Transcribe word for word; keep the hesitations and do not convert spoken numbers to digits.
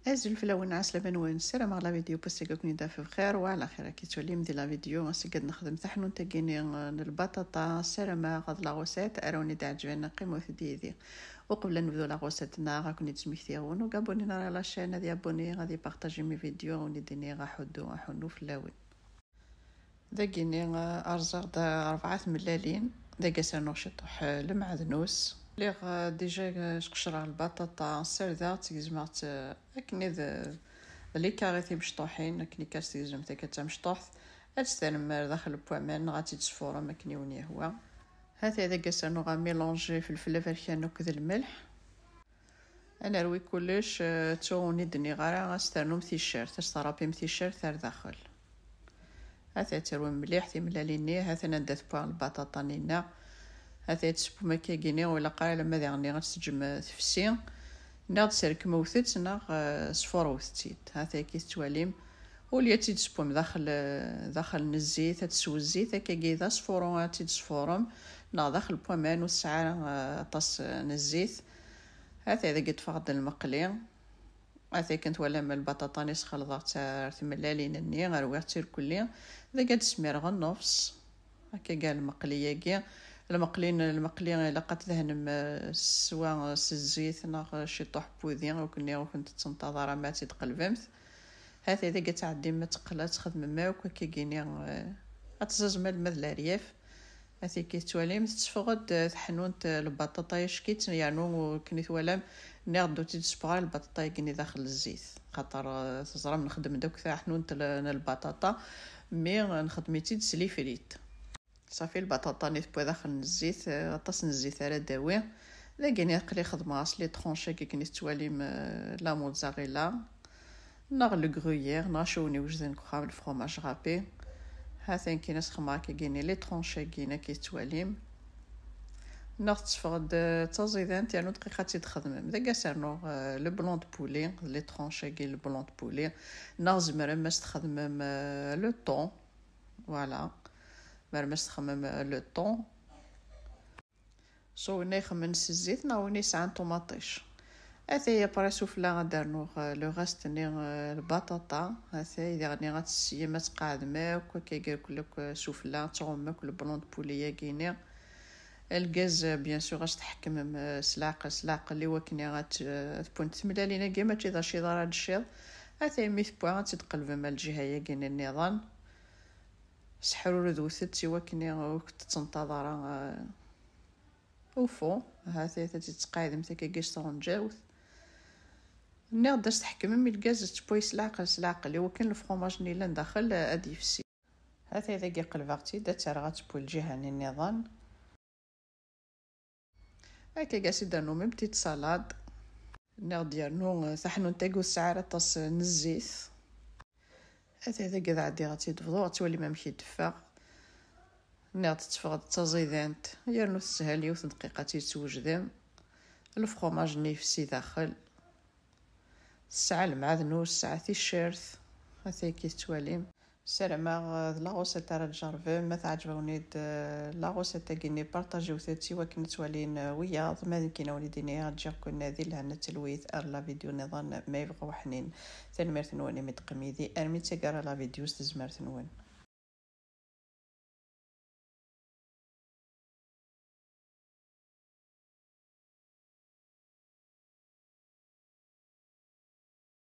Azul fell-awen, ɛeslama-nwen. Ssarameɣ la vidéo n wass-agi ad ken-id-taf bxir wa ɛla xir. Ad k-twalim di la vidéo, ass-agi ad nexdem taḥnunt-agi-nni n lbaṭaṭa. Ssarameɣ ad la recette ara wen-d-ɛeǧben, qqimet yid-i. Uqbel ad nebdu la recette-nneɣ, ad ken-id-smektiɣ win ur yabunun ara la chaîne ad yabuni, ad ypartaji mes vidéos, ad wen-d-iniɣ aḥuddu aḥunnu fell-awen. Dagini, eh, rẓiɣ-d rebɛa tmellalin. Dagi ad s-rnuɣ ciṭuḥ, eh, lemɛednus. Lliɣ, eh, déjà, eh, sqecreɣ lbaṭaṭa, ssardeɣ-tt, gezmeɣ-tt, eh, akken i d, d les carrés timecṭuḥin, akken i kas tgezmemt akka d tamecṭuḥt. Ad tt-terrem ar daxel n waman, neɣ ad tt-id-tesfurem akken i wen-yehwa. Hata dagi ad s-rnuɣ amélange ifelfel aberkan akked lmelḥ. Ad nerwi kullec, eh, ttuɣ ur d-nniɣ ara ad s-ternum ticcert, ad s-terrapim ticcert ar daxel. Hata terwim mliḥ timellalin-nni, hata anda tewwa lbaṭaṭa-nni-nneɣ. Hata tseppum akkagi-nni, ur ilaq ara alamma diɣenni ad teǧǧem, eh, tefsi. Neɣ d-serkmewtet, neɣ, eh, sfurwet-tt-id. Hata akka tettwalim. Ulya ad tt-id-tseppum daxel, eh, daxel n zzit, ad tessew zzit, akkagi d asfuru ad tt-id-tesfurem, neɣ daxel n waman ur tesɛi ara, eh, aṭas, eh, n zzit. Hata dagi ṭṭfeɣ-d lmeqli. Hata akken twalam lbaṭaṭa-nni sxelḍeɣ-tt ar tmellalin-nni, rwiɣ-tt irkelli. Dagi ad d-smireɣ nnefs. Akka ga lmeqli-agi. Lmeqli, lmeqli ilaq ad tdehnem, eh, swa s zzit neɣ ciṭuḥ n wudi, ur ken-, ur kent-tettenṭaḍ ara ma ad tt-id-tqelbemt. Hata dagi ad tɛeddim ad teqqel, ad txedmem akk akkagini, eh, ad teẓẓazem alma d leryaf. Hata akka tettwalim, tetteffeɣ-d, eh, taḥnunt, eh, lbaṭaṭa-ya ckit, yernu akken i twalam, nniɣ-d ur tt-id-sewweɣ ara lbaṭaṭa-agi-nni daxel zzit. Xaṭer, eh, teẓram nexdem-d akk taḥnunt l-, n lbaṭaṭa, mi nxeddem-itt-id s les frites. Ṣafi lbaṭaṭa-nni tewwa daxel n zzit, eh, aṭas n zzit ara d-tawi. Dagini aql-i xedmeɣ-as les tranches-agi akken i tettwalim, eh, la mozzarella, neɣ le gruyère, neɣ acu wen-iwejden deg uxxam, le fromage râpé. Hatan kan ad s-xedmeɣ akkagini les tranches-agi akken i tettwalim. Neɣ tetteffeɣ-d, eh, d taẓidant, yernu dqiqa ad tt-id-txedmem. Dagi ad s-rnuɣ, eh, le blanc de poulet, les tranches-agi le blanc de poulet. Neɣ tzemrem ad s-txedmem, eh, le thon. Voilà. Mer ma s-txemmem, euh, le thon. So win ixemmen s zzit neɣ win yesɛan ṭumaṭic. Ataya après sufella ad d-rnuɣ, euh, le reste-nni, euh, lbaṭaṭa. Atay diɣenni ad tessiyem, ad tqeɛdem akk akka irkel akk, euh, sufella, ad tɣum akk le blanc de poulet-agi-nni. Lgaz, euh, bien sûr, ad s-tḥekmem, euh, s leɛqel, s leɛqel, i wakken ad t-, euh, ad wwent tmellalin-agi, mačči d aciḍ ara d-tecciḍ. Atay mi tewwa, ad tt-id-tqelbem ar lǧiha-agi-nni nniḍen. Sḥerrurdet-tt i wakken ur k-tettenṭaḍ ara, eh, ufu. Ha-t-, ha-t-, ad tt-tqeɛdemt akkagi s tɣenǧawt. Nniɣ-d ad s-tḥekmem i lgaz, ad tewwi s leɛqel, s leɛqel, i wakken lefromaj-nni yellan daxel, eh, ad yefsi. Ha-t-, dagi qelbeɣ-tt-id, ad tt-rreɣ ad tewwi lǧiha-nni nniḍen. Akka gas i d-rnu même petite salade. Nniɣ-d yernu, eh, taḥnunt-agi ur tesɛi ara aṭas, eh, n zzit. Atay dagi ad ɛeddiɣ ad tt-id-bḍuɣ, ad twalim amek i d-teffeɣ. Nniɣ-d tetteffeɣ-d d taẓidant, yernu teshel yiwet n dqiqa ad tt-id-twejdem. Lefromaj-nni yefsi daxel. Tesɛa lemɛadnus, tesɛa ticcert. Atay akka i tettwalim. Ssarameɣ, eh, d la recette ara tjerrbem. Ma teɛǧeb-awen-id, eh, la recette-agi-nni, partajiwet-tt i wakken ad twalin, eh, wiyaḍ. Ma d nekkini a wen-id-iniɣ, ǧǧiɣ-ken di lehna d telwit ar la vidéo nniḍen ma yebɣa uḥnin. Tanemmirt-nwen imi d-teqqim yid-i armi d taggara la vidéo s tezmert-nwen.